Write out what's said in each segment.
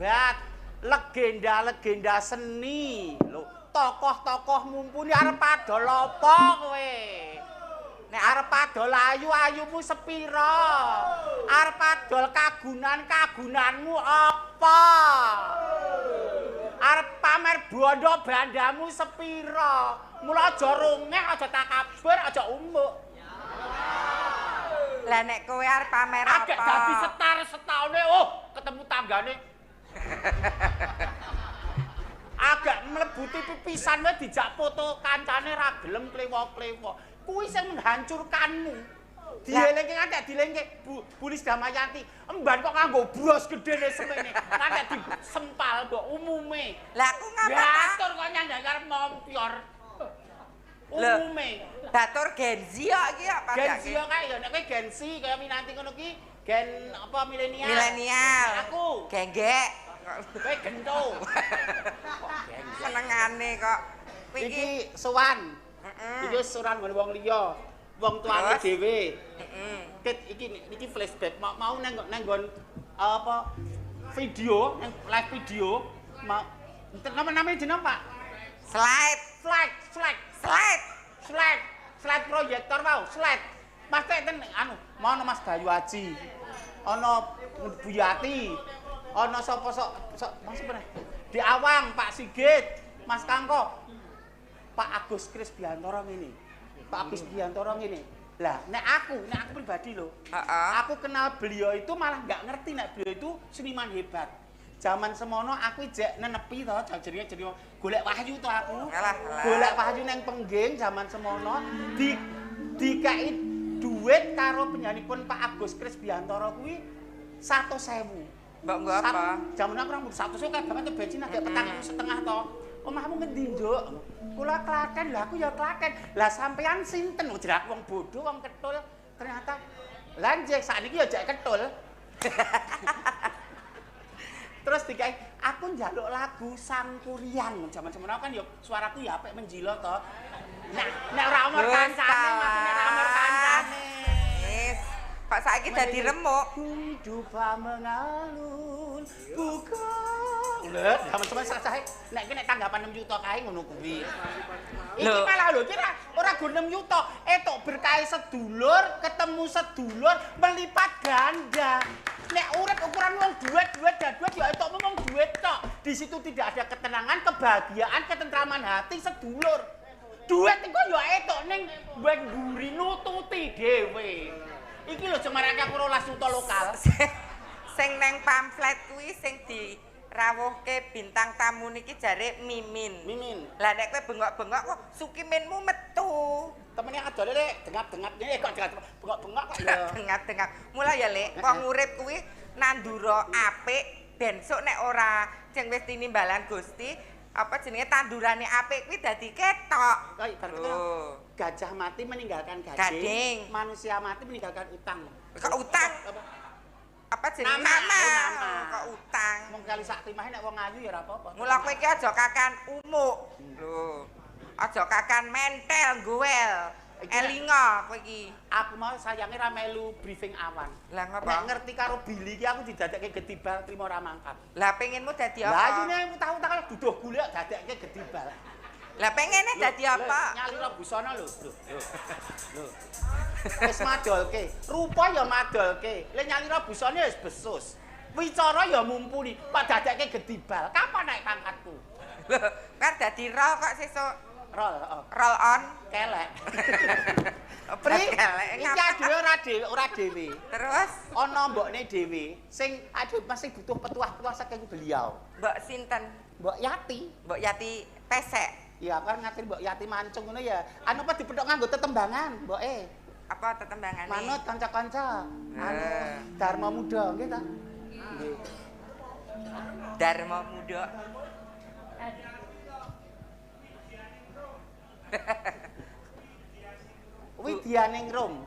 hebat, legenda-legenda seni. Lho, tokoh-tokoh mumpuni arep adol apa kowe? Nek arep adol ayu, ayumu sepira? Arep adol kagunan, kagunanmu apa? Arep pamer bondo bandamu sepira? Mula aja rongeh, aja takabur, aja umuk. Lah nek kowe arep pamer apa? Agek dadi setar setaune, oh, ketemu tanggane. Agak mlebu TV pisan wae dijak foto kancane ra gelem klewo-klewo. Kuwi sing menghancurkanmu. Dielingke nganti dilengke Bu Lis Damayanti. Emban kok nganggo bros gedene semene. Nganti disempal mbok umume. Lah aku ngapa ta? Batur kok nyandang arep mompyor. Umume. Batur Gen Z kok iki kok Gen Z kok kae ya nek kowe Gen Z kaya Minanti ngono ki gen apa milenial. Milenial. Aku genggek. Kowe gento. Senengane kok. Iki sowan. Iki sowan nggone wong liya. Wong tuane dhewe. Heeh. Iki niki flashback mau nang nggon apa video, nang live video mau namanya jeneng Pak? Slide, slide, slide, slide, slide, slide proyektor mau, slide. Mas ten anu, mau ana Mas Bayu Aji. Ana Bu Yati. Ana sapa sok Mas sapa Di Awang, Pak Sigit, Mas Kangko. Pak Agus Krisbiantoro ngene. Pak Agus Biantoro ngene. Lah, nek aku pribadi lho. Aku kenal beliau itu malah nggak ngerti nek beliau itu seniman hebat. Zaman semono aku jek nenepi to, jenenge jenenge golek wahyu to aku. Golek wahyu nang Pengging zaman semono dikai duit karo penyanipun Pak Agus Krisbiantoro kuwi 100.000. Mbok nggo apa? Zaman aku rambut 100.000 kayak banget bensin agak 4,5 to. Omahmu ngendi, Nduk? Kula Klaten. Lah aku ya Klaten. Lah sampean sinten? Jerak wong bodoh, wong ketul. Ternyata lah njek sakniki ya jek ketul. Terus dikai aku njaluk lagu Sangkuriang. Jaman-jaman aku kan ya suaraku ya apik menjilo to. Nek nek ora umur kancane, maksudnya ora umur kancane. Wis, kok saiki dadi remuk. Hidup mengalun buka. Lho, jaman-jaman sae nek iki nek tanggapan 6 juta kae ngono kuwi. Iki malah lho iki ora go 6 juta, etok berkahe sedulur, ketemu sedulur melipat ganda. Nek urip ukuran wong duit-duit dan duit ya etok wong duit tok. Di situ tidak ada ketenangan, kebahagiaan, ketentraman hati sedulur. Duit iku ya etok ning mburi nututi dhewe. Iki lho semarake aku 12 juta lokal. Sing neng pamflet kuwi sing di rawuhke bintang tamu niki jare Mimin. Mimin. Lah nek kowe bengok-bengok kok sukiminmu metu. Temene adole lek dengap-dengap ngene kok bengok-bengok kok ya. Dengap-dengap. Mula ya Lek, wong urip kuwi nandura apik ben sok nek ora sing wis tinimbalan Gusti, apa jenenge tandurane apik kuwi dadi ketok. Kok ibarat gajah mati meninggalkan gading, manusia mati meninggalkan utang. Kok utang? Apa jenenge nama? Kok utang. Mung kali sak timahe nek wong ayu ya ora apa-apa. Mula kowe iki aja kakan umuk. Lho. Aja kakan mentel goel. Elinga kowe iki. Aku mau sayange ra melu briefing awan. Lah ngapa? Nek ngerti karo Billy iki aku didadekke gedibal trimo ora mangkat. Lah pengenmu dadi apa? Lah ayune utang-utang duduh golek dadekke gedibal. Lah pengene dadi apa? Nyalira busana lho. Lho. Lho. Wis madolke, rupa ya madolke. Lek nyalira busane wis besus. Wicara ya mumpuni, pak dadekke gedibal. Kapan naik pangkatku? Lho, kan dadi roll kok sesuk. Roll, heeh. Roll on kelek. Pri, iki adewe ora dhewe. Terus ana mbokne dhewe sing aduh masih butuh petuah-petuah saking beliau. Mbok sinten? Mbok Yati. Mbok Yati pesek. Iya, aku kan ngaturi Mbok Yati mancung ngono ya. Anu apa dipethok nganggo tetembangan, mboke. Apa tetembangane? Manut kanca-kanca. Anu Dharma Muda nggih ta? Nggih. Dharma Muda. Widyaningrum.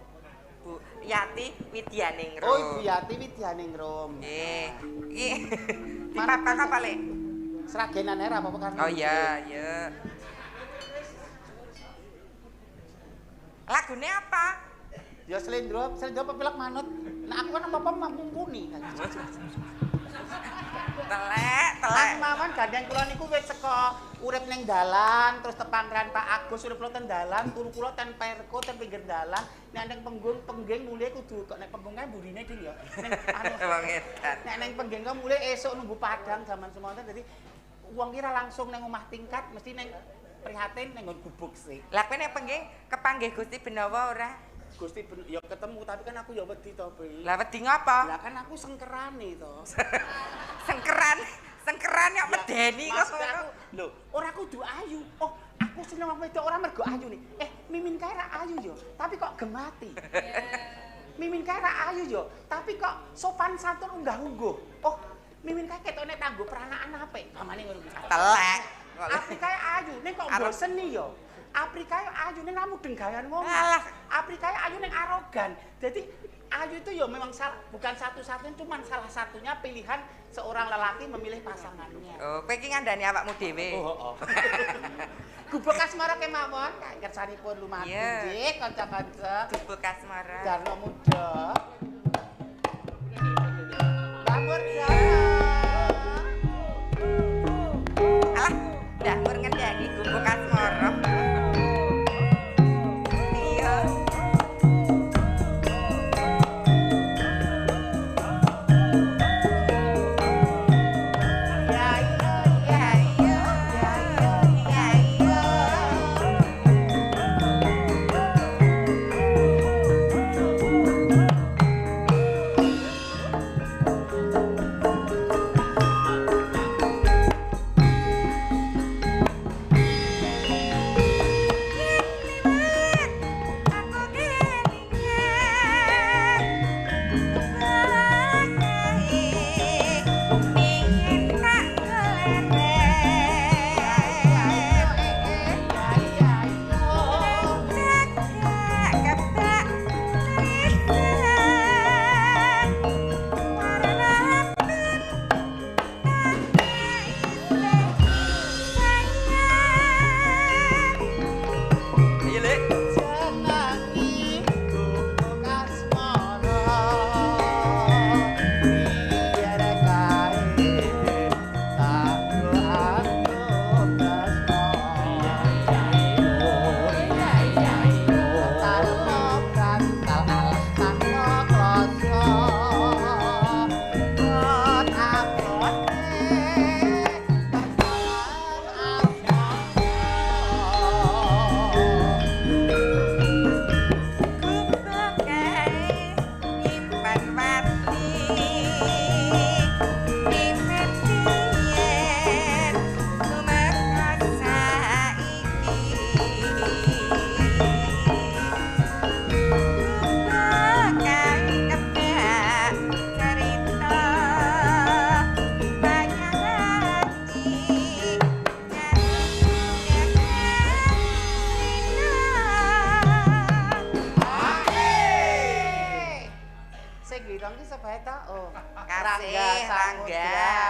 Bu Yati Widyaningrum. Oh, Ibu Yati Widyaningrum. Nggih. Iki dipapak apa, Lek? Sragenan ae ra apa-apa kan. Oh iya, iya. Lagune apa? Ya slendro, slendro pepilek manut. Nek aku kan apa-apa mumpuni. Telek, telek. Mawon gandeng kula niku wis saka urip ning dalan, terus tepang kalian Pak Agus urip kula ten dalan, turu kula ten perko ten pinggir dalan, nek ning penggung pengging mulih kudu kok nek penggung kae mburine ding ya. Ning anu Wong edan. Nek ning pengging kok mulih esuk nunggu padang jaman semonten dadi wong kira langsung ning omah tingkat mesti ning prihatin ning nggon gubuk sih. Lah kowe nek pengging kepanggih Gusti Benawa ora? Gusti ya ketemu tapi kan aku ya wedi to, Bi. Lah wedi ngapa? Lah kan aku sengkerane to. Sengkeran, sengkeran kok medeni kok. Lho, ora kudu ayu. Oh, aku seneng wong wedok ora mergo ayu nih. Mimin kae ra ayu yo, tapi kok gemati. Mimin kae ra ayu yo, tapi kok sopan santun unggah-ungguh. Oh, Mimin kae ketone tanggo peranaan apik. Pamane ngono kuwi. Telek. Apri kae ayu, ning kok mboseni yo. Apri kae ayu ning ra mudeng gawean wong. Apri kae ayu ning arogan. Jadi ayu itu ya memang salah, bukan satu-satunya, cuman salah satunya pilihan seorang lelaki memilih pasangannya. Oh, kowe iki ngandani awakmu dhewe. Oh, heeh. Gubuk Asmara kemawon kersanipun lumaku nggih kanca-kanca. Gubuk Asmara. Darno Muda. Mbah Murjana. Alah, Mbah Mur ngendani Gubuk Asmara.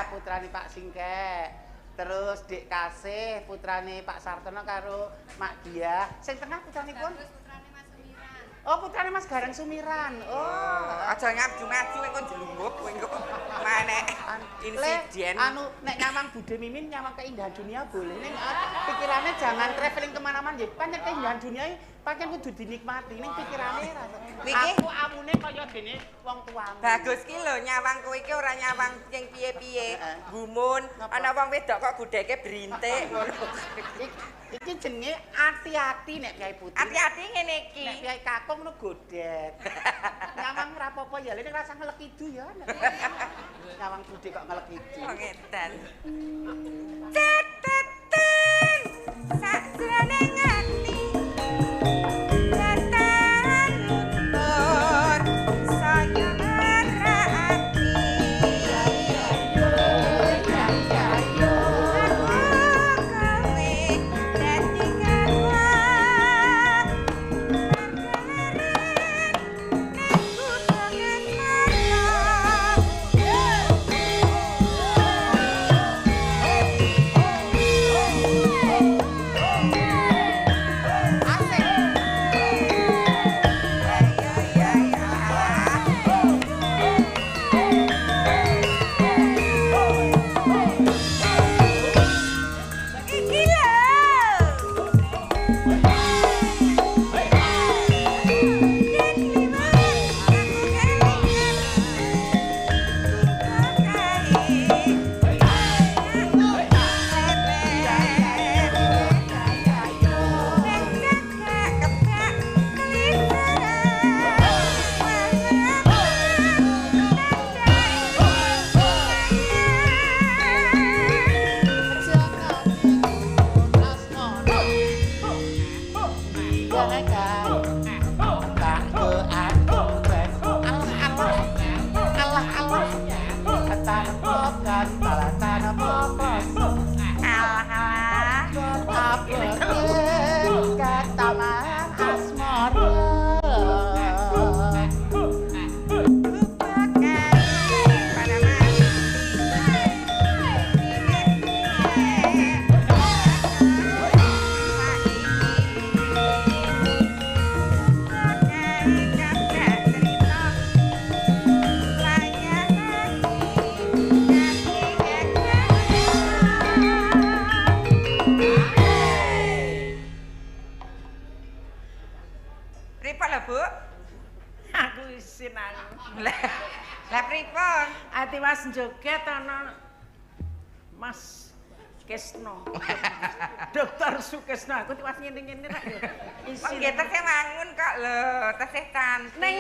Putrane Pak Singkek, terus Dik Kasih putrane Pak Sartono karo Mak Dia. Sing tengah putranipun? Putrane Mas Sumiran. Oh, putrane Mas Gareng Sumiran. Oh, aja ngaju-ngaju engko njlungup kowe engko maneh insiden. Anu nek nyawang Bude Mimin nyawang keindahan dunia boleh. Ning pikirannya jangan traveling kemana-mana nggih. Pancen keindahan dunia iki pancen kudu dinikmati. Ning pikirane ra. Aku awune kaya dene wong tuamu. Bagus ki lho nyawang kowe iki ora nyawang sing piye-piye. Gumun ana wong wedok kok gudheke brintik ngono. Iki jenenge ati-ati nek Kyai Putri. Ati-ati ngene iki. Nek Kyai Kakung ngono godhek. Nyawang ora apa-apa ya, nek rasa ngelek idu ya. Nyawang budhe kok ngelek idu. Wong edan. Teteten sakjroning ati. Datan luntur saya lara ati. Isin aku. Lah pripun? Ati was joget ana Mas Kesno. Dokter Sukesno aku tiwas ngene-ngene rak yo. Wong nggih tesih wangun kok lho, tesih cantik. Ning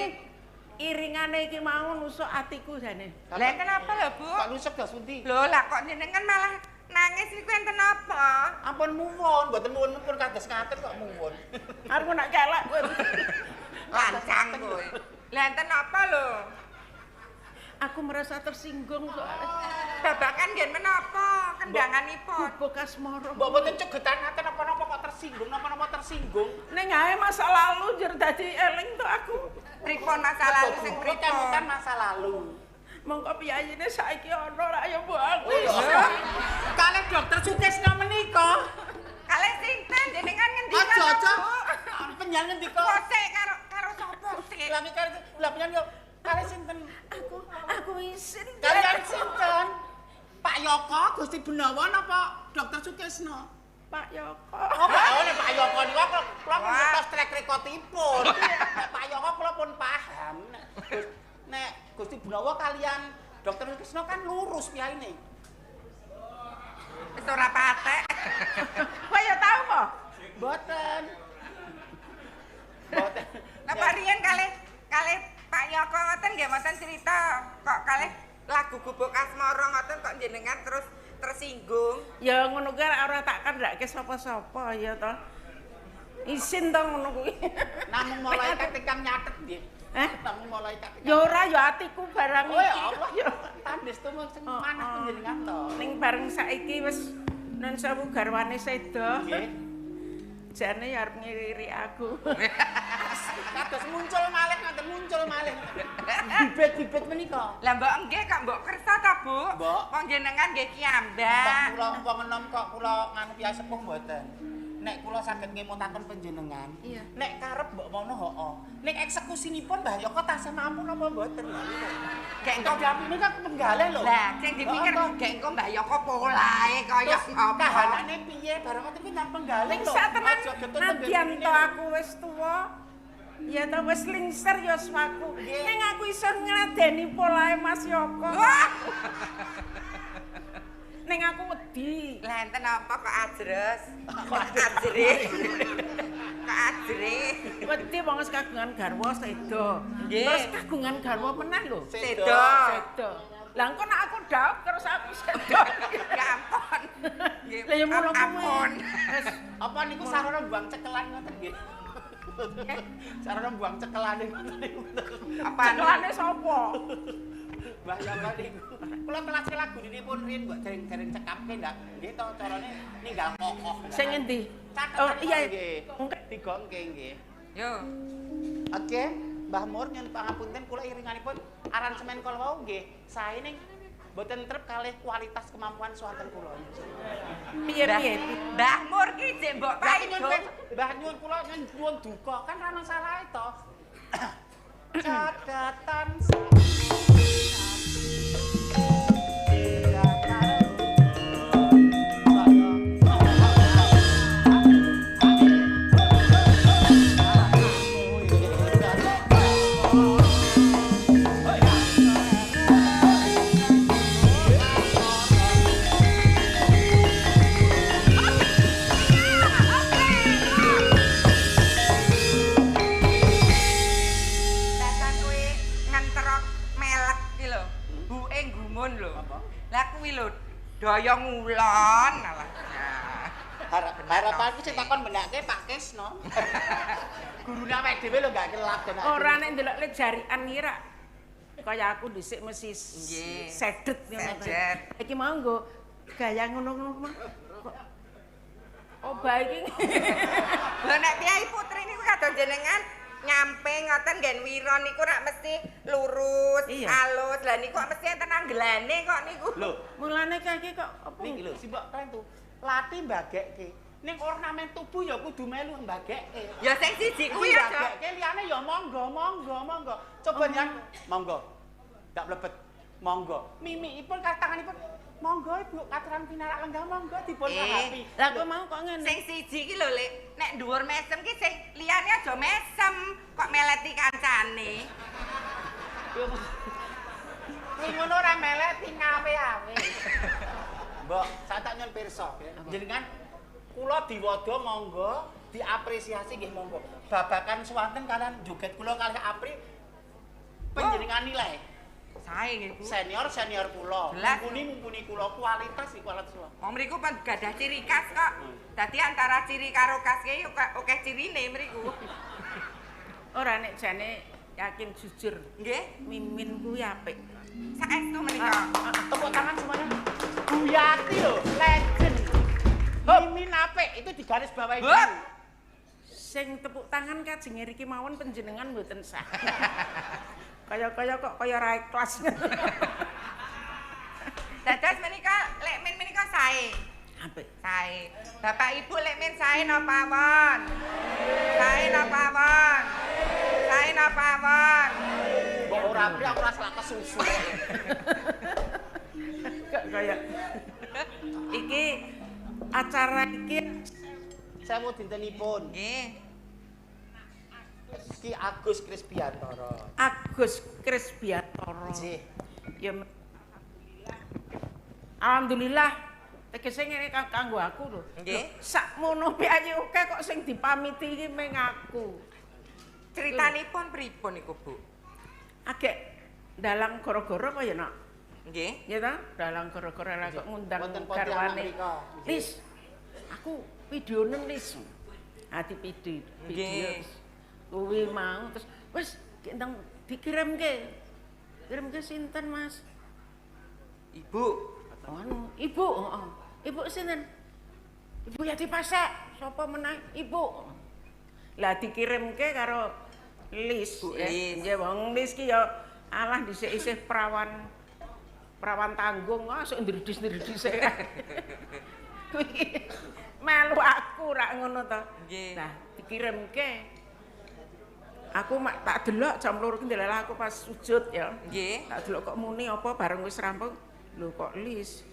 iringane iki mau nusuk atiku jane. Lah enten apa lho, Bu? Kok nusuk dos pundi? Lho lah kok jenengan malah nangis niku enten apa? Ampun muwun, mboten muwun pun kados ngaten kok muwun. Arep nak kelek kowe. Lancang kowe. Lah enten apa lho? Aku merasa tersinggung soalnya. Babakan nggih menapa kendanganipun? Gubuk asmara. Mbok mboten cegetan ngaten napa-napa kok tersinggung, napa-napa tersinggung. Ning ae masa lalu njur dadi eling to aku. Pripun masa lalu sing pripun? Masa lalu. Mongko piyayine saiki ana ra ya mbok aku. Kalih Dokter Sukesno menika. Kalih sinten jenengan ngendika? Aja-aja. Penjenengan ngendika. Kok karo karo sapa sih? Lah karo lah penjenengan yo kalih sinten? Aku isin. Kalian sinten? Pak Yoko, Gusti Benawa napa Dokter Sukesno? Pak Yoko. Oh, Pak Yoko niku kula pun ngertos track recordipun. Pak Yoko kula pun paham. Nek Gusti Benawa kalian Dokter Sukesno kan lurus piyaine. Wis ora patek. Kowe ya tau po? Mboten. Mboten. Napa riyen kalih kalih Pak Yoko ngoten nggih mboten cerita kok kalih lagu Gubuk Asmara ngoten kok jenengan terus tersinggung. Ya ngono kuwi ora tak kandhake sapa-sapa ya to. Isin to ngono kuwi. Namung malaikat ingkang nyatet nggih. Eh? Namung malaikat. Ya ora ya atiku barang iki. Oh ya Allah ya. Tandis tumung sing manah panjenengan to. Ning bareng saiki wis nun sewu garwane sedo. Nggih. Jane ya arep ngiriri aku. Kados muncul malih ngoten muncul malih. Bibit-bibit menika. Lah mbok nggih kok mbok kersa ta, Bu? Wong jenengan nggih kiyambak. Kok kula wong enom kok kula nganu piyai sepuh mboten. Nek kula saged ngemutaken panjenengan, nek karep mbok mono heeh. Nek eksekusinipun Mbah Yoko tasih mampu napa mboten? Gek engko japine kan penggalih lho. Lah, sing dipikir gek engko Mbah Yoko polahe kaya apa? Kahanane piye bareng ngoten kuwi nang penggalih lho. Ning satenan nadyan to aku wis tuwa, ya to wis lingser ya swaku. Ning aku iso ngladeni polahe Mas Yoko. Ning aku wedi. Lah enten apa kok ajres? Kok ajre? Kok ajre? Wedi wong wis kagungan garwa sedo. Terus kagungan garwa meneh lho. Sedo. Sedo. Lah engko nek aku dhaup terus aku sedo. Ya ampun. Lah ya ngono kuwi. Apa niku sarana buang cekelan ngoten nggih? Sarana buang cekelane ngoten niku. Apa cekelane sapa? Mbah Yoko niku. Kula telas lagunipun riyin mbok dereng-dereng cekapke ndak. Nggih to carane ninggal kokoh. Sing endi? Oh iya nggih. Digongke nggih. Yo. Oke, Mbah Mur nyuwun pangapunten kula iringanipun aransemen kala wau nggih sae ning mboten trep kalih kualitas kemampuan swanten kula. Piye-piye? Mbah Mur ki jek mbok paido. Mbah nyuwun kula nyuwun duka kan ra ono salahe to. Catatan Daya ngulon alah. Harapanku sing takon benake Pak Kesno. Gurune awake dhewe lho gak kelap tenan. Ora nek ndelok le jarian iki rak kaya aku dhisik mesti sedet ngono. Iki mau nggo gaya ngono-ngono. Oh bae iki. Lho nek piyai putri niku kados jenengan nyampe ngoten nggen wira niku rak mesti lurus, alus. Lah niku kok mesti enten anggelane kok niku. Lho, mulane kae iki kok apa? Niki lho, si mbok kren tu. Lati mbagekke. Ning ornamen tubuh ya kudu melu mbagekke. Ya sing siji kuwi ya mbagekke liyane ya monggo, monggo, monggo. Coba nyang monggo. Ndak mlebet. Monggo. Mimikipun katanganipun monggo Ibu katuran pinarak lenggah monggo dipun rapi. Lah kowe mau kok ngene. Sing siji iki lho Lek, nek dhuwur mesem ki sing liyane aja mesem, kok meleti kancane. Kuwi ngono ora melek tingawe-awe. Mbok, saya tak nyuwun pirsa. Jenengan kula diwada monggo, diapresiasi nggih monggo. Babakan swanten kalian joget kula kalih Apri panjenengan nilai. Sae nggih, Bu. Senior-senior kula, mumpuni-mumpuni kula kualitas iki kualitas kula. Wong mriku pan gadah ciri khas kok. Dadi antara ciri karo khas ki akeh cirine mriku. Ora nek jane yakin jujur. Nggih, Mimin kuwi apik. Saestu menika. Tepuk tangan semuanya. Bu Yati lho, legend. Mimin apik itu digaris bawahi. Sing tepuk tangan kajeng ngriki mawon panjenengan mboten sah. Kaya-kaya kok kaya ra ikhlas. Dados menika lek min menika sae. Apik. Sae. Bapak Ibu lek min sae napa mawon? Sae napa mawon? Sae napa mawon? Mbok ora apik aku ora selak kesusu. Kok kaya iki acara iki sewu dintenipun. Nggih. Ki Agus Krisbiantoro. Agus Krisbiantoro. Nggih. Ya alhamdulillah tegese ngene kanggo aku lho. Nggih. Sakmono piye akeh kok sing dipamiti iki meng aku. Critanipun pripun niku, Bu? Agek dalang gara-gara apa ya, Nak? Nggih. Ya ta? Dalang gara-gara lah kok ngundang garwane. Lis. Aku videonen Lis. Ati video. Nggih. Kuwi mau terus wis ndang dikirimke. Kirimke sinten, Mas? Ibu. Oh, anu, ibu, heeh. Ibu sinten? Ibu Yati Pasek. Sapa meneh? Ibu. Lah dikirimke karo Lis. Bu Lis. Ya wong Lis ki ya alah dhisik isih perawan tanggung kok ndridis-ndridis. Kuwi melu aku rak ngono to. Nggih. Lah dikirimke. Aku mak tak delok jam 2 ki ndelalah aku pas sujud ya. Nggih. Tak delok kok muni apa bareng wis rampung. Lho kok Lis.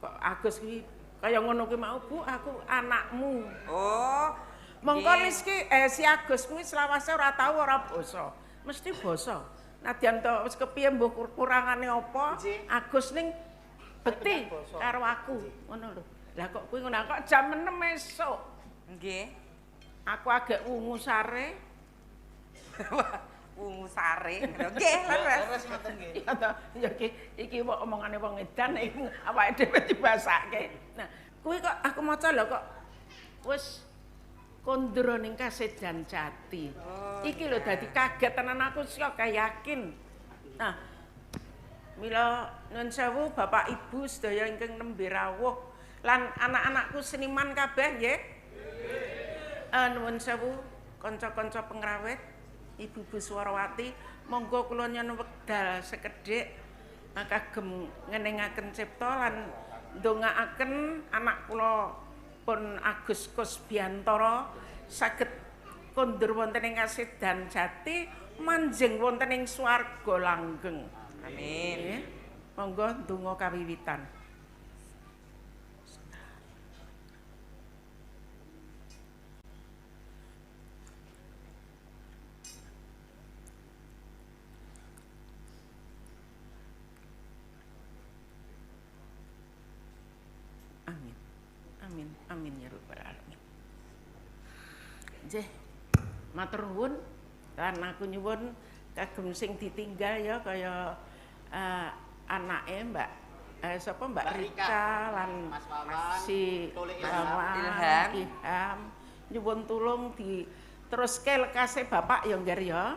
Kok Agus ki kaya ngono ki mau, Bu, aku anakmu. Oh. Mongko Lis ki si Agus kuwi selawase ora tau ora basa. Mesti basa. Nadyan to wis kepiye mbuh kurangane apa, Agus ning bekti karo aku ngono lho. Lah kok kuwi ngono kok jam 6 esuk. Nggih. Aku agak wungu sare. Wungu sare. Nggih, leres. Leres ngoten nggih. Ya to, ya iki omongane wong edan iki awake dhewe dibasake. Nah, kuwi kok aku maca lho kok wis kondro ning Kasedan Jati. Oh, iki lho dadi kaget tenan aku sik yakin. Nah, mila nuwun sewu Bapak Ibu sedaya ingkang nembe rawuh lan anak-anakku seniman kabeh nggih. Nuwun sewu kanca-kanca pengrawit, Ibu-ibu Swarawati, monggo kula nyuwun wekdal sekedhik kagem ngeningaken cipta lan ndongaaken anak kula pun Agus Kusbiantoro saged kondur wonten ing Kasedan Jati manjing wonten ing swarga langgeng. Amin. Monggo ndonga kawiwitan. Amin. Amin. Amin ya rabbal alamin. Nggih. Matur nuwun lan aku nyuwun kagem sing ditinggal ya kaya anake Mbak sapa Mbak Rika lan Mas Wawan, si Ilham. Ilham nyuwun tulung di teruske lekase bapak ya ngger ya.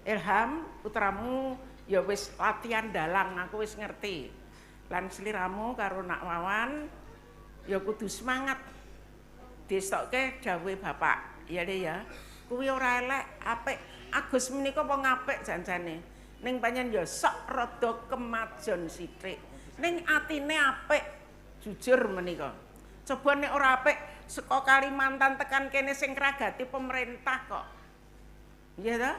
Ilham putramu ya wis latihan dalang aku wis ngerti. Lan sliramu karo Nak Wawan ya kudu semangat. Destokke dawuhe bapak ya Le ya. Kuwi ora elek, apik. Agus menika wong apik janjane. Ning pancen ya sok rada kemajon sithik. Ning atine apik, jujur menika. Coba nek ora apik saka Kalimantan tekan kene sing ngragati pemerintah kok. Nggih ta?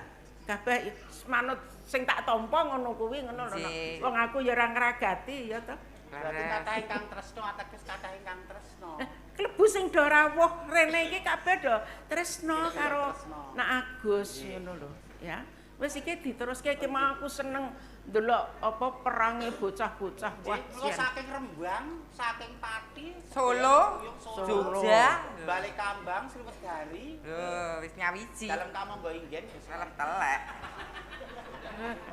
Kabeh manut sing tak tampa ngono kuwi ngono lho. Wong aku ya ora ngragati ya ta. Berarti kathah ingkang tresna ateges kathah ingkang tresna. Klebu sing do rawuh rene iki kabeh do tresna karo Nak Agus ngono lho ya. Wis iki diteruske iki mau aku seneng ndelok apa perange bocah-bocah. Wah, saking Rembang, saking Pati, Solo, Jogja, Balekambang, Sriwedari. Lho, wis nyawiji. Dalem Kamangga Inggen wis dalem telek.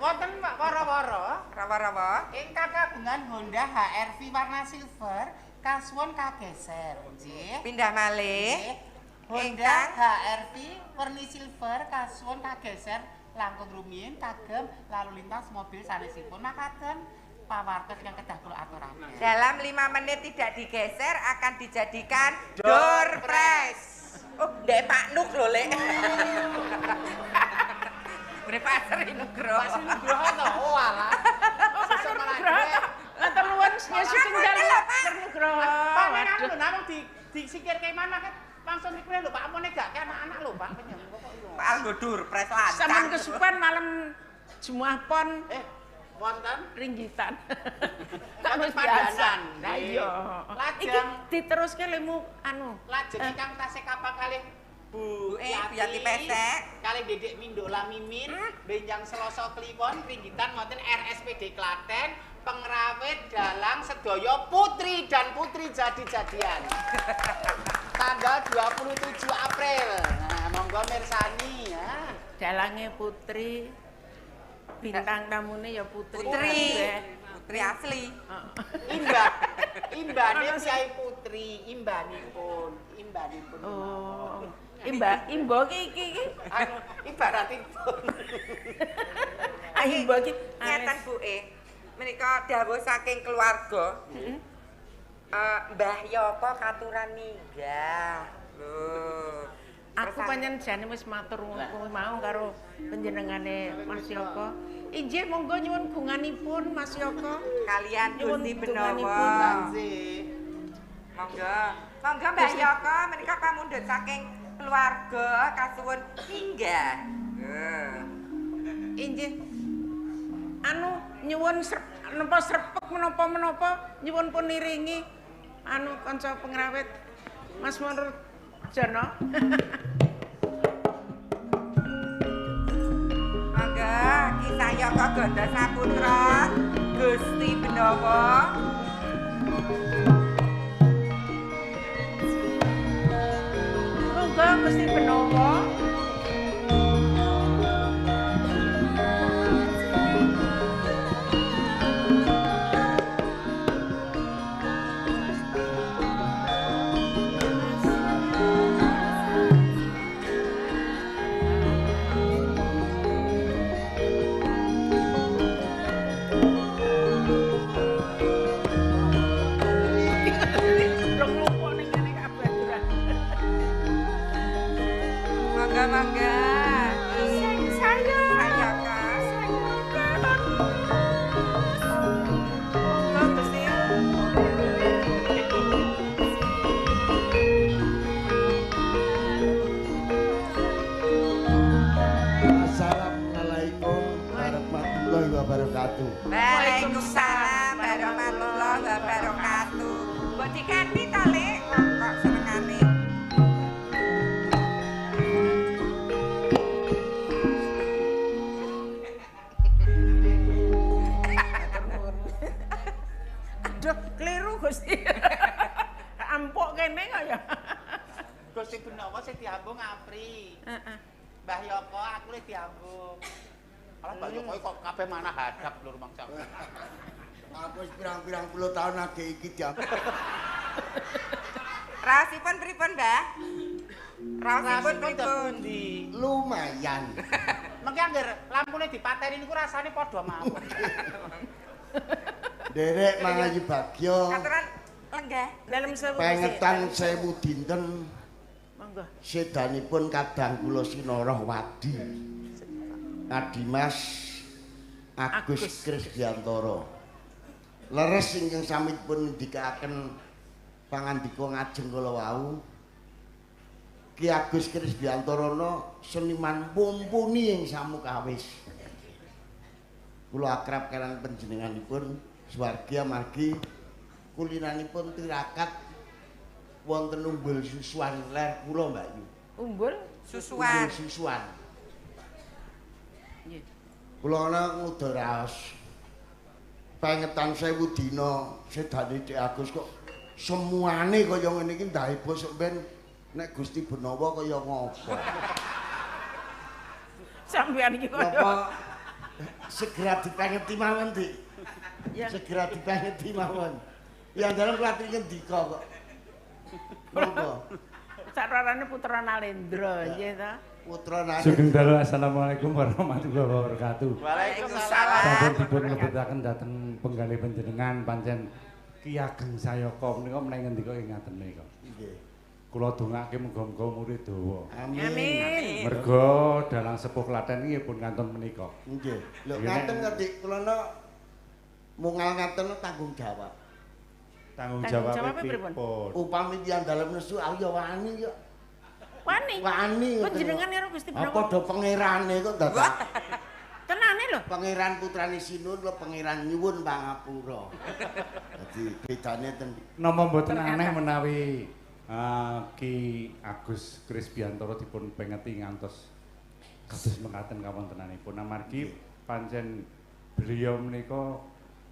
Wonten Pak wara-wara, rawa-rawa ingkang kagungan Honda HR-V warna silver kasuwun kageser, nggih. Pindah malih. Honda HR-V warni silver kasuwun kageser langkung rumiyin kagem lalu lintas mobil sanesipun makaten pawartos yang kedah kula aturaken. Dalam 5 menit tidak digeser akan dijadikan door prize. Oh, ndek Pak Nuk lho, Lek. Ngene Pak Sri Nugroho. Pak Sri Nugroho to. Oh alah. Oh, Pak Nugroho to. Matur nuwun nyusul dalu Pak Nugroho. Pak anu namung disikirke mana kan langsung niku lho Pak ampune gak ke anak-anak lho Pak. Pak nggo dur pres lancang. Sampun kesupen malam Jumat pon. Wonten ringgitan. Tak wis biasa. Lah iya. Iki diteruske lemu anu. Lajeng ingkang tasih kapang kalih Bu Yati Pesek kalih Dedek Mindo Lamimin benjang Selasa Kliwon ringgitan wonten RSPD Klaten pengrawit dalang sedaya putri dan putri jadi-jadian. Tanggal 27 April. Nah, monggo mirsani ya. Dalange putri, bintang tamune ya putri. Putri. Putri asli. Imbane Kyai Putri, imbanipun, imbanipun. Oh. Imba imbo iki iki. Anu ibaratipun. Ah imbo iki ngeten Bu E. Menika dawuh saking keluarga. Heeh. Mbah Yoko katuran minggah. Lho. Aku pancen jane wis matur kuwi mau karo panjenengane Mas Yoko. Inggih monggo nyuwun gunganipun Mas Yoko. Kalian Gusti Benowo. Monggo. Monggo Mbah Yoko menika pamundhut saking keluarga kasuwun minggah. Inggih. Anu nyuwun napa srepek menapa-menapa nyuwun pun niringi anu kanca pengrawit Mas Monurjono. Monggo Ki Sayoko Ganda Saputra Gusti Benowo. Monggo Gusti Benowo. Waalaikumsalam warahmatullahi wabarakatuh. Mbok diganti ta, Lek? Kok senengane. Aduh, keliru Gusti. Ampuk kene kok ya. Gusti Benowo sing diambung Apri. Heeh. Mbah Yoko aku le diambung. Alah Mbak Yoko kok kabeh mana hadap lho rumangsa. Aku wis pirang-pirang puluh tahun age iki diambung. Raosipun pripun, Mbah? Raosipun pripun? Lumayan. Mengki angger lampune dipateni niku rasane padha mawon. Derek mangayu bagya. Katuran lenggah. Dalem sewu. Pengetan 1000 dinten. Monggo. Sedanipun kadang kula sinarah wadi. Adimas Agus Krisbiantoro. Leres ingkang samipun ngendikaaken pangandika ngajeng kala wau. Ki Agus Krisbiantoro seniman mumpuni ing samukawis. Kula akrab kalian panjenenganipun swargi amargi kulinanipun tirakat wonten umbul susuan ler kula Mbak Yu. Umbul susuan. Umbul susuan. Nggih. Kula ana nguda raos. Pengetan 1000 dina sedane Dik Agus kok semuane kaya ngene iki ndah heboh sok ben nek Gusti Benawa kaya ngopo. Sampeyan iki kaya napa segera dipengeti mawon, Dik. Ya. Segera dipengeti mawon. Ya dalem kuwi ngendika kok. Monggo. Sararane Putra Nalendra nggih ta. Putra Nalendra. Sugeng dalu, assalamualaikum warahmatullahi wabarakatuh. Waalaikumsalam. Sampun dipun lebetaken dhateng penggalih panjenengan pancen Ki Ageng Sayaka menika menawi ngendika ing ngaten menika. Nggih. Kula dongake muga-muga umure dawa. Amin. Merga dalang sepuh Klaten iki pun kantun menika. Nggih. Lho ngaten kok Dik, kula mungal ngaten tanggung jawab. Tanggung jawab pripun? Upami tiyang dalem nesu aku ya wani kok. Wani. Wani. Panjenengan karo Gusti Benawa. Apa do pangerane kok dadak. Tenane lho. Pangeran putrane Sinun lho pangeran nyuwun pangapura. Dadi bedane ten. Napa mboten aneh menawi Ki Agus Krisbiantoro dipun pengeti ngantos kados mekaten kawontenanipun amargi pancen beliau menika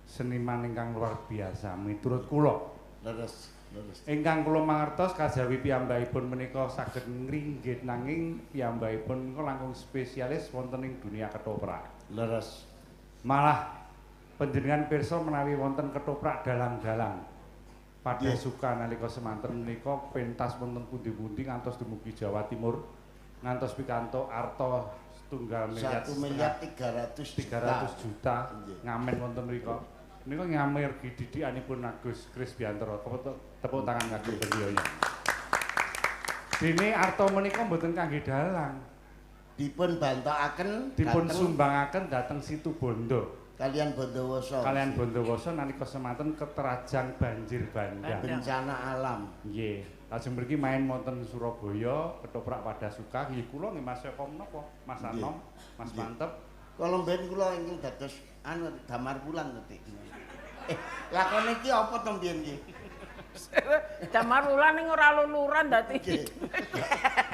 seniman ingkang luar biasa miturut kula. Leres, leres. Ingkang kula mangertos kajawi piyambakipun menika saged ngringgit nanging piyambakipun menika langkung spesialis wonten ing dunia ketoprak. Leres. Malah panjenengan pirsa menawi wonten ketoprak dalang-dalang pada suka nalika semanten menika pentas wonten pundi-pundi ngantos dumugi Jawa Timur ngantos pikantuk arta setunggal miliar 1.300 juta ngamen wonten mriku. Menika ngamergi didikanipun Agus Krisbiantoro. Tepuk tangan kagem beliau. Dene arta menika mboten kangge dalang. Dipun bantokaken, dipun sumbangaken dhateng Situbondo. Kalian Bondowoso. Kalian Bondowoso nalika semanten keterajang banjir bandang. Bencana alam. Nggih. Lajeng mriki main wonten Surabaya, ketoprak Padasuka, nggih kula nggih Mas Yoko menapa? Mas Anom, Mas Mantep. Kala mben kula ingkang dados anu Damar Wulan to, Dik. Lakone iki apa to mbiyen iki? Damar Wulan ning ora luluran dadi.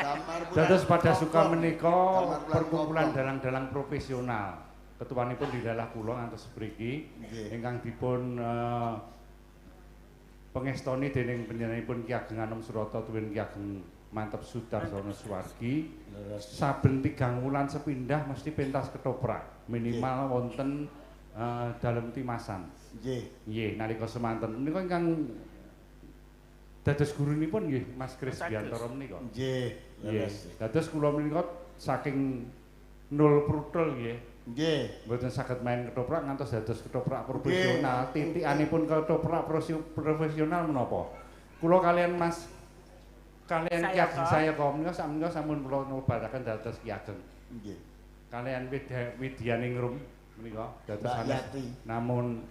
Damar Wulan. Dados Padasuka menika perkumpulan dalang-dalang profesional. Ketuanipun dilalah kula ngantos mriki ingkang dipun pengestoni dening panjenenganipun Ki Ageng Anom Surata tuwin Ki Ageng Mantep Sudarsono Suwargi. Saben 3 wulan sepindah mesti pentas ketoprak minimal wonten dalem timasan. Nggih. Nggih, nalika semanten menika ingkang dados gurunipun nggih Mas Krisbiantoro menika. Nggih, leres. Dados kula menika saking nol prutul nggih. Nggih. Mboten saged main ketoprak ngantos dados ketoprak profesional. Titikanipun ketoprak profesional menapa? Kula kalian Mas kalian Ki Ageng Sayaka menika sakmenika sampun kula nobataken dados Ki Ageng. Nggih. Kalian Widyaningrum menika dados sanes namun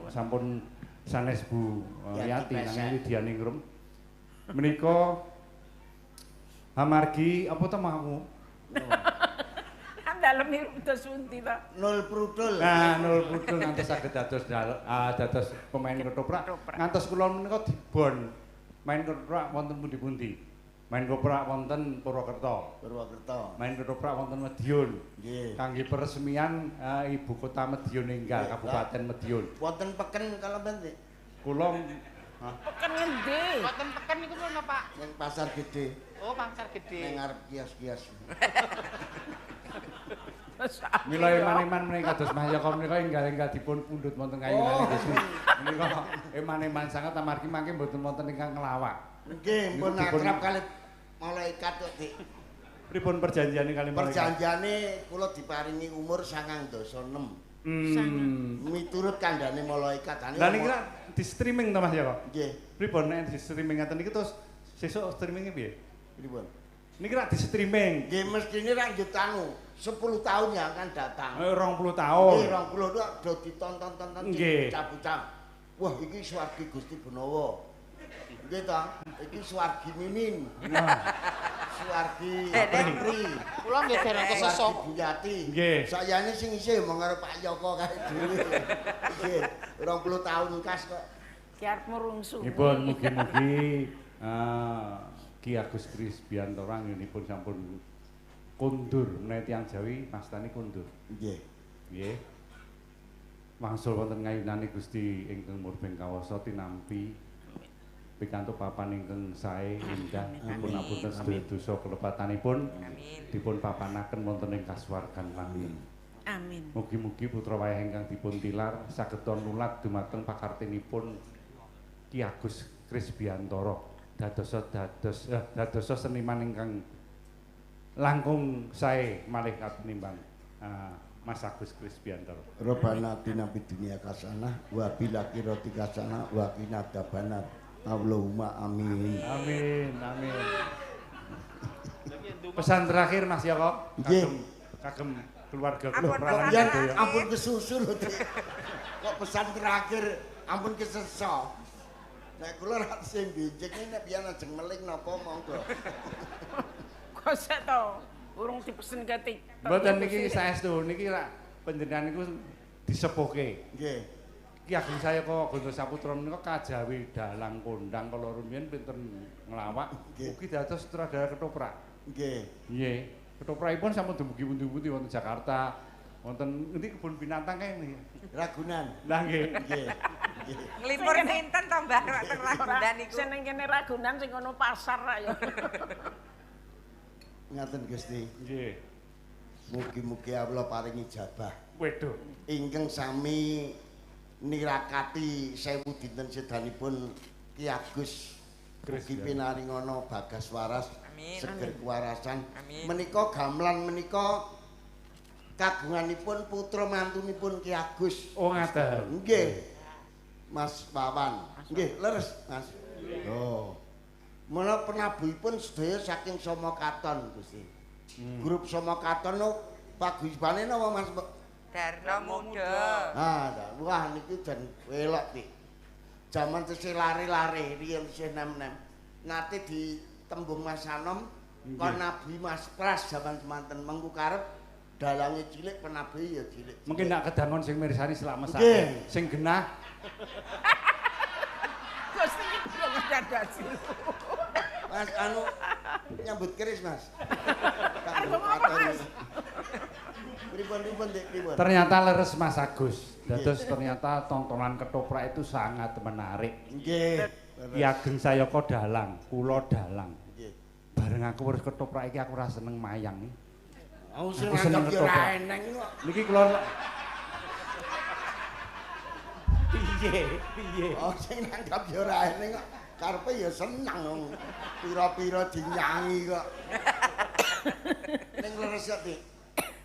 sampun sanes Bu Yati nanging Widyaningrum menika amargi apa to mau? Dalem dos pundi to? Nol prutul. Nah, nol prutul ngantos saged dados dados pemain ketoprak. Ngantos kula menika dibon main ketoprak wonten pundi-pundi. Main ketoprak wonten Purwokerto. Purwokerto. Main ketoprak wonten Madiun. Nggih. Kangge peresmian ibu kota Madiun enggal, Kabupaten Madiun. Wonten peken kala mben, Dik. Kula peken ngendi? Wonten peken niku lho, Pak. Ning Pasar Gede. Oh, Pasar Gede. Ning ngarep kios-kios. Mila eman-eman menika kados Mas Yoko menika enggal-enggal dipun pundhut wonten kayunane Gusti. Menika eman-eman sanget amargi mangke mboten wonten ingkang nglawak. Nggih, pun akrab kalih malaikat kok, Dik. Pripun perjanjiane kalih malaikat? Perjanjiane kula diparingi umur 96. Miturut kandhane malaikat. Lah niki di streaming to Mas Yoko? Nggih. Pripun nek di streaming ngaten niki terus sesuk streaminge piye? Pripun? Niki rak di streaming. Nggih mestine rak njut anu 10 tahun yang akan datang. 20 tahun. Nggih 20 do ditonton-tonton bocah-bocah. Wah iki swargi Gusti Benawa. Nggih ta? Iki swargi Mimin. Swargi Pri. Kula nggih dereng kesesuk. Bu Yati. Nggih. Sayane sing isih mong karo Pak Yoko kae dhewe. Nggih, 20 tahun kas kok. Ki arep mrungsu. Nggih, mugi-mugi Ki Agus Krisbiantoro anggenipun sampun kondur menawi tiyang Jawi mastani kondur. Nggih. Nggih. Wangsul wonten ngayunane Gusti ingkang murbeng kawasa tinampi pikantuk papan ingkang sae indah dipun apunten sedaya dosa kelepatanipun dipun papanaken wonten ing kasuwargan langgeng. Amin. Mugi-mugi putra wayah ingkang dipun tilar saged nulat dumateng pakartinipun Ki Agus Krisbiantara dadosa seniman ingkang langkung sae malih katenimbang Mas Agus Krisbiantara. Robbana atina fid dunya hasanah wa fil akhirati hasanah wa qina adzabannar. Allahumma amin. Amin, amin. Pesan terakhir Mas Yoko kagem keluarga kula. Ampun kesusu lho. Kok pesan terakhir ampun keseso. Nek kula ra sing benjing nek pian ajeng meling napa monggo. Kok sik to urung dipesen ketik. Mboten niki saestu niki rak panjenengan niku disepuhke. Nggih. Ki Ageng Sayaka Gondo Saputra menika kajawi dalang kondang kala rumiyin pinter nglawak ugi dados sutradara ketoprak. Nggih. Nggih. Ketoprakipun sampun dumugi pundi-pundi wonten Jakarta, wonten ngendi kebun binatang kae niki. Ragunan. Lah nggih. Nggih. Nglipur sinten to Mbah teng Ragunan niku? Sing ning kene Ragunan sing kono pasar rak ya. Ngaten Gusti. Nggih. Mugi-mugi Allah paring ijabah. Waduh. Ingkang sami nirakati 1000 dinten sedanipun Ki Agus mugi pinaringana bagas waras, seger kewarasan. Menika gamelan menika kagunganipun putra mantunipun Ki Agus. Oh ngaten. Nggih. Mas Wawan. Nggih, leres Mas. Oh. Mula penabuhipun sedaya saking Somokaton Gusti. Grup Somokaton paguyubane napa Mas? Darno Muda. Ah, wah niki jan elok iki. Jaman tesih lare-lare riyen tesih nem-nem. Nate ditembung Mas Anom kon nabuhi Mas Pras jaman semanten mengku karep dalange cilik penabuhi ya cilik. Mungkin nak kedangon sing mirsani selak mesake. Sing genah. Gusti iki yo ngedadasi. Mas anu nyambut keris Mas. Arep ngapa Mas? Pripun-pripun Dik pripun. Ternyata leres Mas Agus. Dados ternyata tontonan ketoprak itu sangat menarik. Nggih. Ki Ageng Sayaka dalang, kula dalang. Nggih. Bareng aku weruh ketoprak iki aku ora seneng mayang iki. Aku seneng ketoprak. Niki kula piye piye. Oh sing nanggap ya ora eneng kok. Karepe ya seneng wong pira-pira dinyangi kok. Ning leres kok Dik.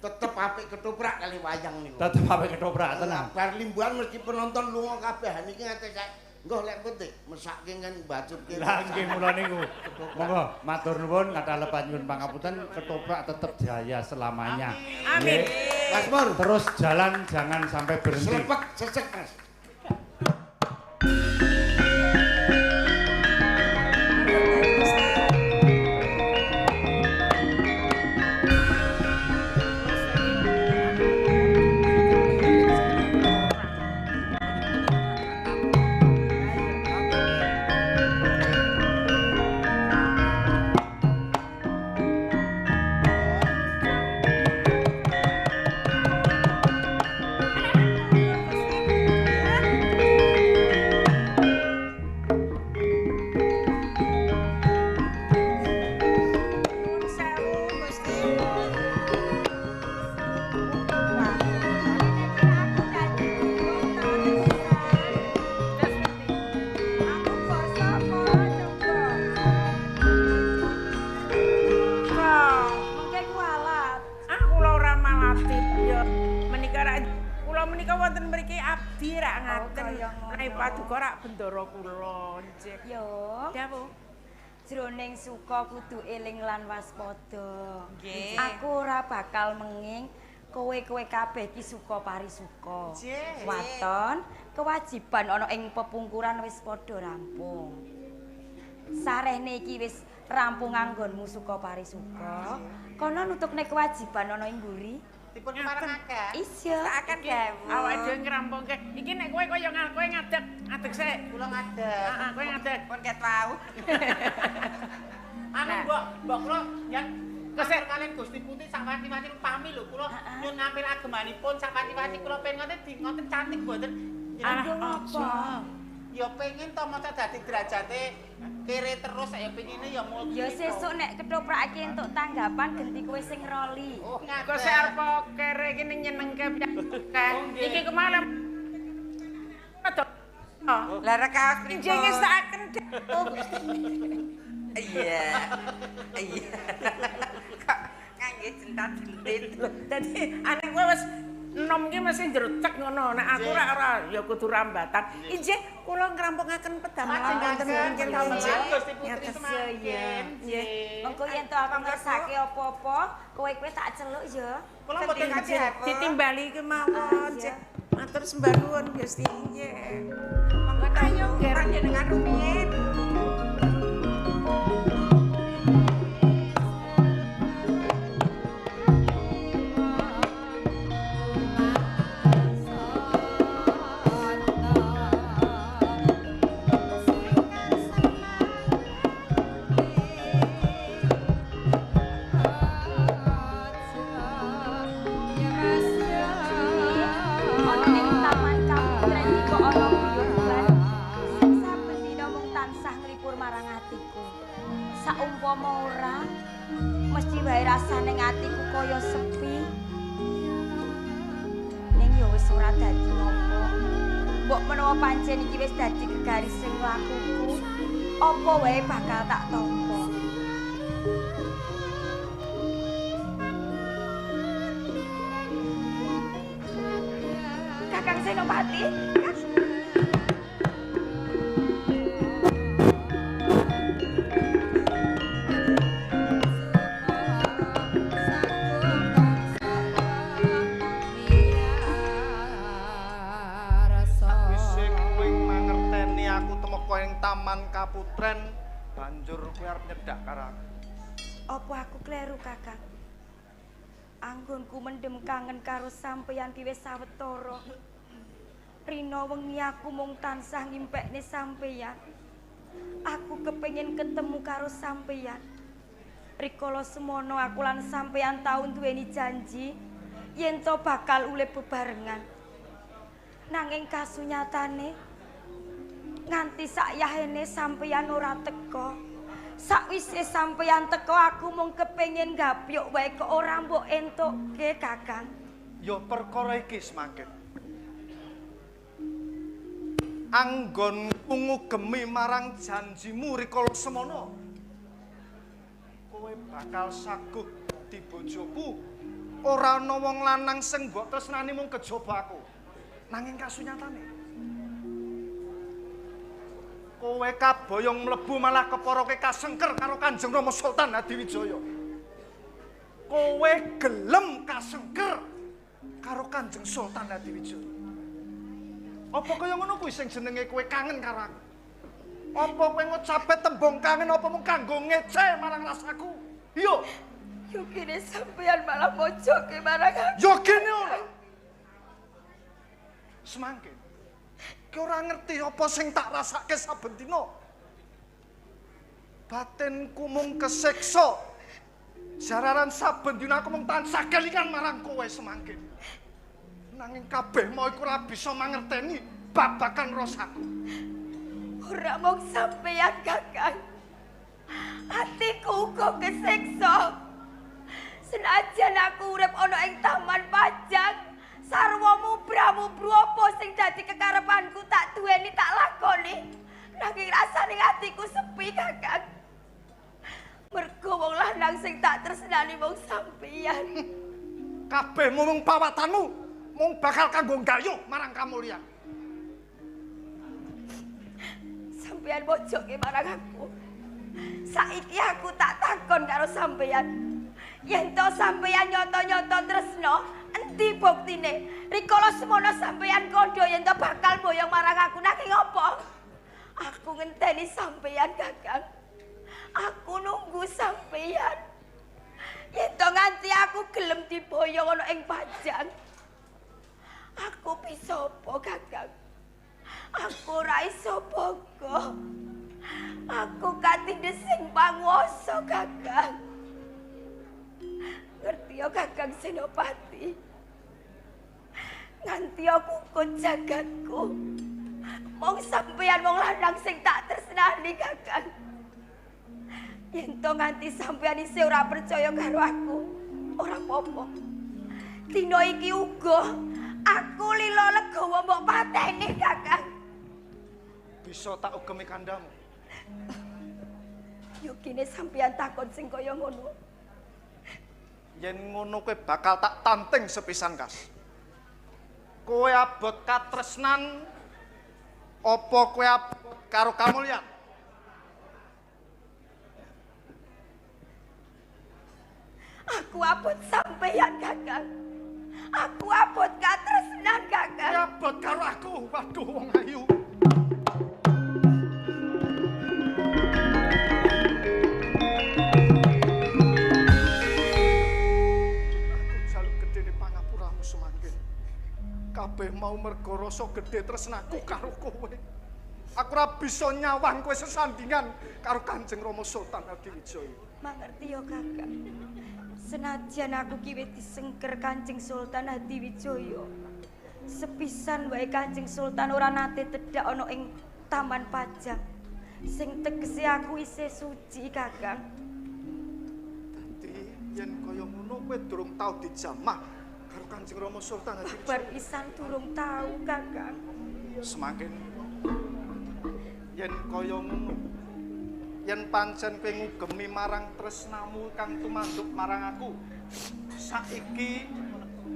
Tetep apik ketoprak kali wayang niku. Tetep apik ketoprak tenan. Bar limbuhan mesti penonton lunga kabeh niki nganti sak nggo lek putih mesake kan bacutke. Lah nggih mula niku. Monggo matur nuwun kathah lepat nyuwun pangapunten ketoprak tetep jaya selamanya. Amin. Mas Mur terus jalan jangan sampai berhenti. Slepek sesek Mas. Bendara kula njek. Yo. Dawuh. Jroning suka kudu eling lan waspada. Aku ora bakal menging kowe-kowe kabeh iki suka parisuka. Waton, kewajiban ana ing pepungkuran wis padha rampung. Sarehne iki wis rampung anggonmu suka parisuka. Kono nutukne kewajiban ana ing mburi. Dipun parengaken. Iya. Akan dawuh. Awake dhewe ngrampungke. Iki nek kowe kaya kowe ngadeg, ngadeg sik. Kula ngadeg. Heeh, kowe ngadeg. Pun ket wau. Anu mbok, mbok kula yen Kesek kalian Gusti Putih sak wati-wati pami lho kula nyun ngampil agemanipun sak wati-wati kula pengen ngoten di ngoten cantik mboten. Alah apa? Ya pengen to maca dadi derajate kere terus ya pengine ya multi. Ya sesuk nek ketoprak iki entuk tanggapan genti kowe sing roli. Oh, kok sik arep kere iki nyenengke piye? Iki kemarin lah rekaos pripun? Nggih ngestakaken. Iya. Iya. Kok ngangge jentat-jentit. Lho, dadi ane kowe wis enom ki mesti njrecek ngono. Nek aku ora ora ya kudu rambatan. Injih kula ngrampungaken pedamelan wonten nggih Gusti Putri semangkin. Nggih. Mengko yen to aku ngersake apa-apa, kowe-kowe tak celuk ya. Kula mboten ditimbali kemawon. Matur sembah nuwun Gusti. Nggih. Monggo ayo panjenengan rumiyin. Saumpama ora mesti wae rasane atiku kaya sepi. Ning ya wis ora dadi apa. Mbok menawa pancen iki wis dadi gegaris sing lakuku, apa wae bakal tak tampa. Kakang Senopati. Taman Kaputren banjur kowe arep nyedak karo aku. Apa aku kleru, Kakang? Anggonku mendem kangen karo sampeyan ki wis sawetara. Rina wengi aku mung tansah ngimpekne sampeyan. Aku kepengin ketemu karo sampeyan. Rikala semono aku lan sampeyan tau duweni janji yen to bakal urip bebarengan. Nanging kasunyatane nganti sakyahene sampeyan ora teka. Sakwise sampeyan teka aku mung kepengin gapyuk wae kok ora mbok entukke, Kakang. Ya perkara iki semangkin. Anggonku ngugemi marang janjimu rikala semono. Kowe bakal saguh dadi bojoku. Ora ana wong lanang sing mbok tresnani mung kejaba aku. Nanging kasunyatane kowe kaboyong mlebu malah keporoke kasengker karo Kanjeng Rama Sultan Hadiwijaya. Kowe gelem kasengker karo Kanjeng Sultan Hadiwijaya. Apa kaya ngono kuwi sing jenenge kowe kangen karo aku? Apa kowe ngucape tembung kangen apa mung kanggo ngece marang rasaku? Yo. Yo kene sampeyan malah mojoke marang aku. Yo kene ora. Semangkin kowe ora ngerti apa sing tak rasake saben dina. Batinku mung kesiksa. Jararan saben dina aku mung tansah kelingan marang kowe semangkin. Nanging kabeh mau iku ora bisa mangerteni babagan rasaku. Ora mung sampeyan, Kakang. Atiku uga kesiksa. Senajan aku urip ana ing Taman Pajang, sarwa mubra-mubru apa sing dadi kekarepanku tak duweni tak lakoni. Nanging rasane atiku sepi, Kakang. Mergo wong lanang sing tak tresnani mung sampeyan. Kabeh mung pawatanmu mung bakal kanggo nggayuh marang kamulyan. Sampeyan mojoke marang aku. Saiki aku tak takon karo sampeyan. Yen to sampeyan nyoto-nyoto tresno, endi buktine? Rikala semono sampeyan kandha yen to bakal boyong marang aku nanging apa? Aku ngenteni sampeyan, Kakang. Aku nunggu sampeyan. Yen to nganti aku gelem diboyong ana ing Pajang. Aku bisa apa, Kakang? Aku ora iso bangga. Aku katindes sing panguwasa, Kakang. Senopati. Nganti aku kok jagatku. Mong sampeyan wong lanang sing tak tresnani, Kakang. Yen to nganti sampeyan isih ora percaya karo aku, ora apa-apa. Dina iki uga aku lila legawa mbok pateni, Kakang. Bisa tak ugemi kandhamu. Yo kene sampeyan takon sing kaya ngono. Yen ngono kowe bakal tak tanting sepisan, Kas. Kowe abot katresnan apa kowe abot karo kamulyan? Aku abot sampeyan, Kakang. Aku abot katresnan, Kakang. Kowe abot karo aku. Waduh wong ayu. Aku njaluk gedene pangapuramu semangkin. Kabeh mau mergo rasa gedhe tresnaku karo kowe. Aku ora bisa nyawang kowe sesandingan karo Kanjeng Rama Sultan Hadiwijaya. Mangerti ya, Kakang. Senajan aku ki wis disengker Kanjeng Sultan Hadiwijaya. Sepisan wae Kanjeng Sultan ora nate tedhak ana ing Taman Pajang. Sing tegese aku isih suci, Kakang. Dadi yen kaya ngono kowe durung tau dijamah karo Kanjeng Rama Sultan Hadiwijaya. Kabar pisan durung tau, Kakang. Semakin yen kaya ngono, yen pancen kowe ngugemi marang tresnamu kang tumanduk marang aku, saiki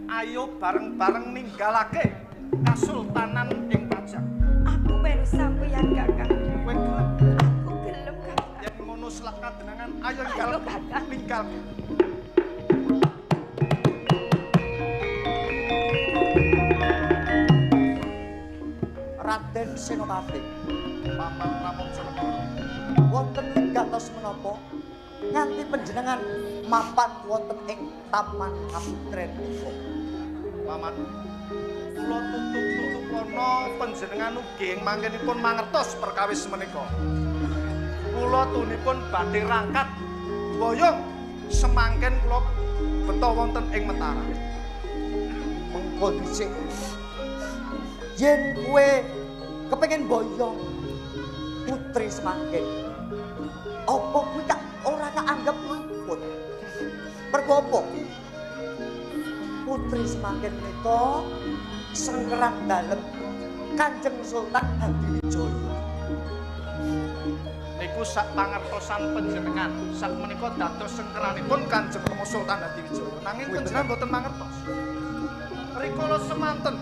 ayo bareng-bareng ninggalake kasultanan ing Pajang. Aku melu sampeyan, Kakang. Kowe gelem? Aku gelem, Kakang. Yen ngono selak kadenangan, ayo ninggal, Kakang. Ninggal. Raden Senopati, Paman Pramono, wonten wigatosa menapa nganti panjenengan mapan wonten ing Taman Kaputren menika? Paman, kula tutup-tutupono panjenengan ugi ing mangkenipun mangertos perkawis menika. Kula tunipun badhe rangkat boyong semangken kula beto wonten ing Mataram. Mengko dhisik yen kowe kepengin boyong putri semangken, apa kuwi tak ora tak anggap luput? Mergo apa? Putri semangken menika sengkerang dalem Kanjeng Sultan Hadiwijaya. Niku sak pangertosan panjenengan, sak menika dados sengkeranipun Kanjeng Rama Sultan Hadiwijaya. Nanging panjenengan boten mangertos. Rikala semanten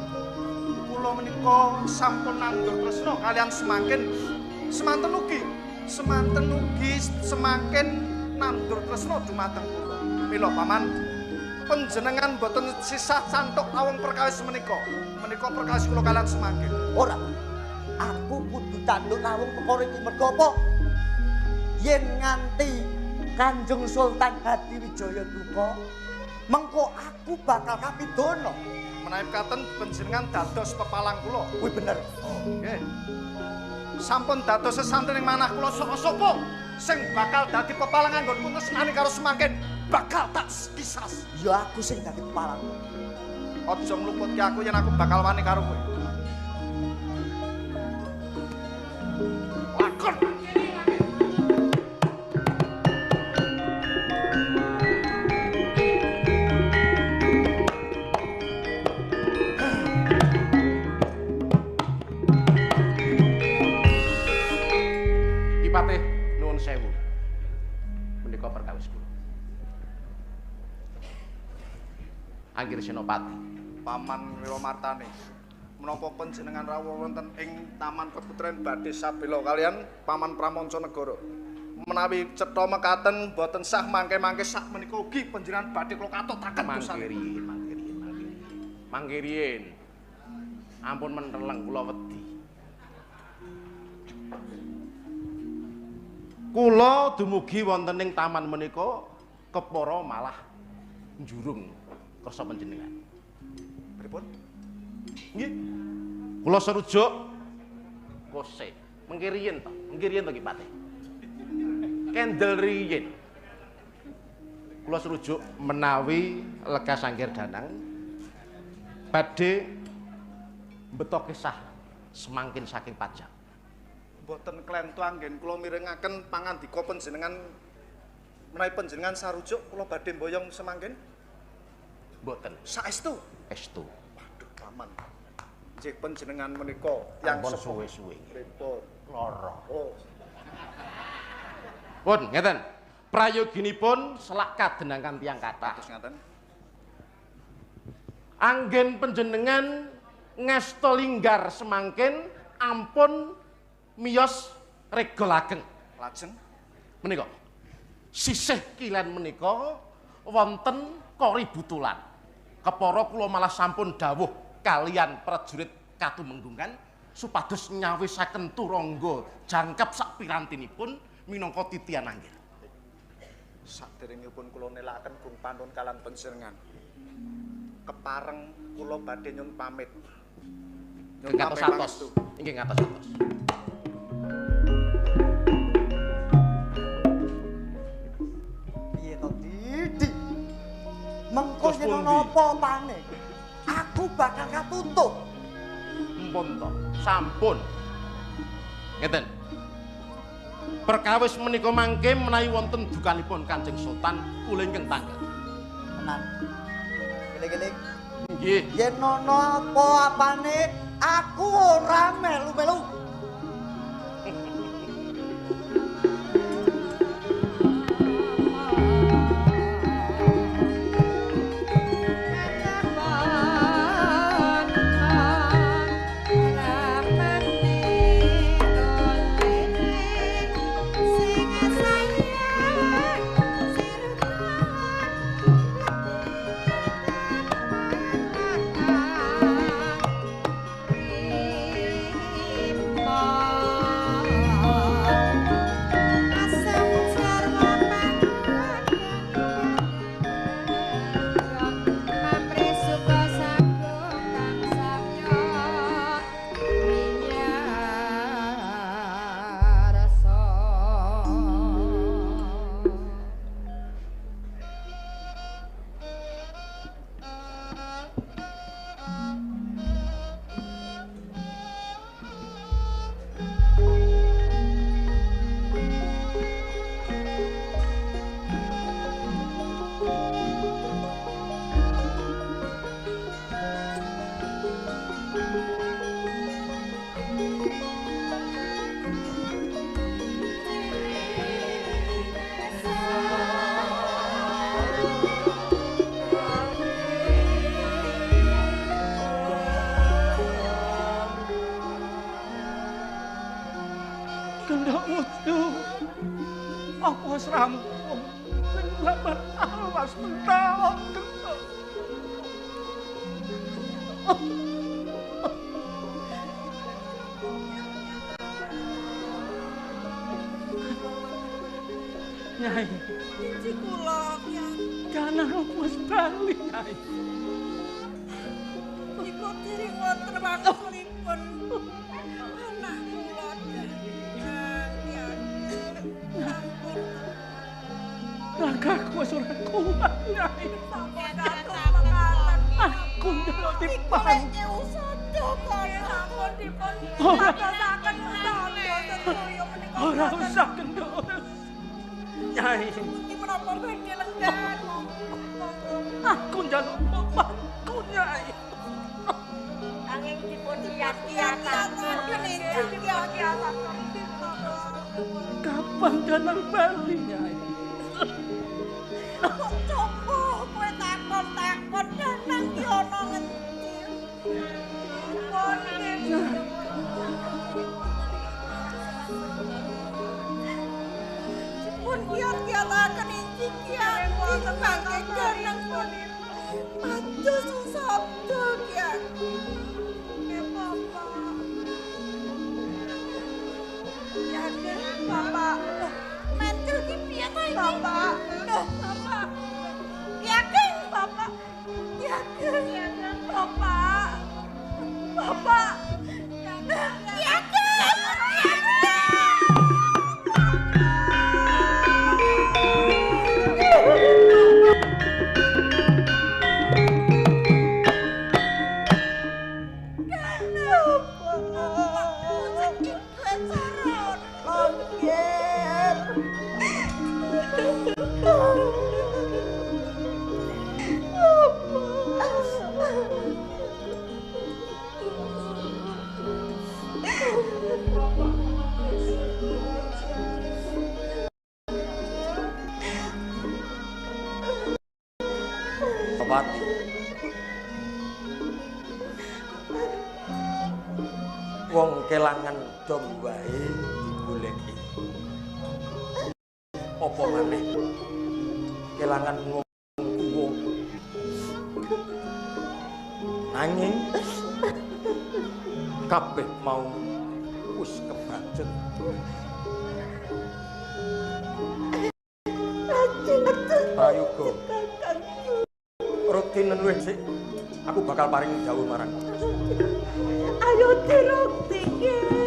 kula menika sampun nandur tresna kalian semangken, semanten ugi semangken nandur tresna dumateng kula. Mila Paman, panjenengan boten sisah canthuk awung perkawis menika. Menika perkawis kula kalian semangken. Ora, aku kudu tanduk lawung perkara iki mergo apa? Yen nganti Kanjeng Sultan Hadiwijaya duka, mengko aku bakal kapidana. Menawi katen panjenengan dados pepalang kula. Kuwi bener. Oh, nggih. Sampun dados sesantren ing manah kula saka sapa sing bakal dadi pepalang anggonku tresnani karo semangken bakal tak kisas. Ya aku sing dadi pepalang. Aja ngluputke aku yen aku bakal wani karo kowe. Lakon. Patih nuwun sewu. Menika perkawis kula. Anggir Senopati, Paman Wilamartani, menapa panjenengan rawuh wonten ing Taman Keputren badhe sabela kalian Paman Pramancanegara. Menawi cetha mekaten boten sah mangke-mangke sak menika ugi panjenengan badhe kula katotaken dosane. Mangke riyin, mangke riyin. Ampun menteleng kula wedi. Kula dumugi wonten ing taman menika kepara malah njurung kersa panjenengan. Pripun? Nggih. Kula serujuk kose. Mengke riyin to, mengke riyin to Ki Patih. Kendel riyin. Kula serujuk menawi lekas angger danang badhe mbeto kisah semangkin saking Pajang. Mboten klentu anggen kula mirengaken pangandika panjenengan menawi panjenengan sarujuk kula badhe mboyong semangkin. Mboten. Saestu? Estu. Waduh, paman. Nggih panjenengan menika yang suwe-suwe. Pripun? Lara. Oh. Pun ngeten. Prayoginipun selak kadenangan tiyang kathah. Terus ngaten. Anggen panjenengan ngasta linggar semangkin ampun miyos regol ageng. Lajeng menika sisih kilen menika wonten kori butulan. Kepara kula malah sampun dawuh kalian prajurit katumenggungan supados nyawisaken turangga jangkep sak pirantinipun minangka titian anggir. Saderengipun kula nelaken gung pantun kalan panjenengan. Kepareng kula badhe nyun pamit. Nyun ngatos-atos. Inggih ngatos-atos. Piye to, Didi? Mengko yen ana apa-apane, aku bakal katutup. Mpun to, sampun. Ngeten. Perkawis menika mangke menawi wonten dukanipun Kanjeng Sultan kula ingkang tanggal. Tenan. Eling-eling. Nggih. Yen ana apa-apane aku ora melu-melu. Apa wis rampung? Lamar alas mentalok gendok. Nyai. Inci kula, Kyai. Danang wis bali, Nyai. Iku dereng wonten wangsulipun. Anak kula danang, Kyai. Sampun. Ragaku wis ora kuat, Nyai. Sampun kados mekaten. Aku njaluk dipang. Usada kaya sampun dipun padosaken tandha sedaya menika. Ora usah genduk. Nyai. Iki menapa badhe lenggan? Aku njaluk bapakku, Nyai. Angin dipun kiat-kiataken. Kapan danang bali, Nyai? Kok coba kowe takon-takon danang ki ana ngendi? Pun pun kiat-kiataken inci kiat wonten mangke danang pun pados usabda kiat. Nggih Bapak. Ya Bapak. Mentel ki piye to iki? Bapak. Loh, Bapak. Yakin Bapak. Yakin Bapak. Bapak. Yakin. Yakin. Senopati. Wong kelangan dom wae digoleki. Apa maneh kelangan wong tuwa. Nanging kabeh mau wis kebacut. Prayoga. Rutinen luwih sik. Aku bakal paring dawuh marang. Ayo diruktike.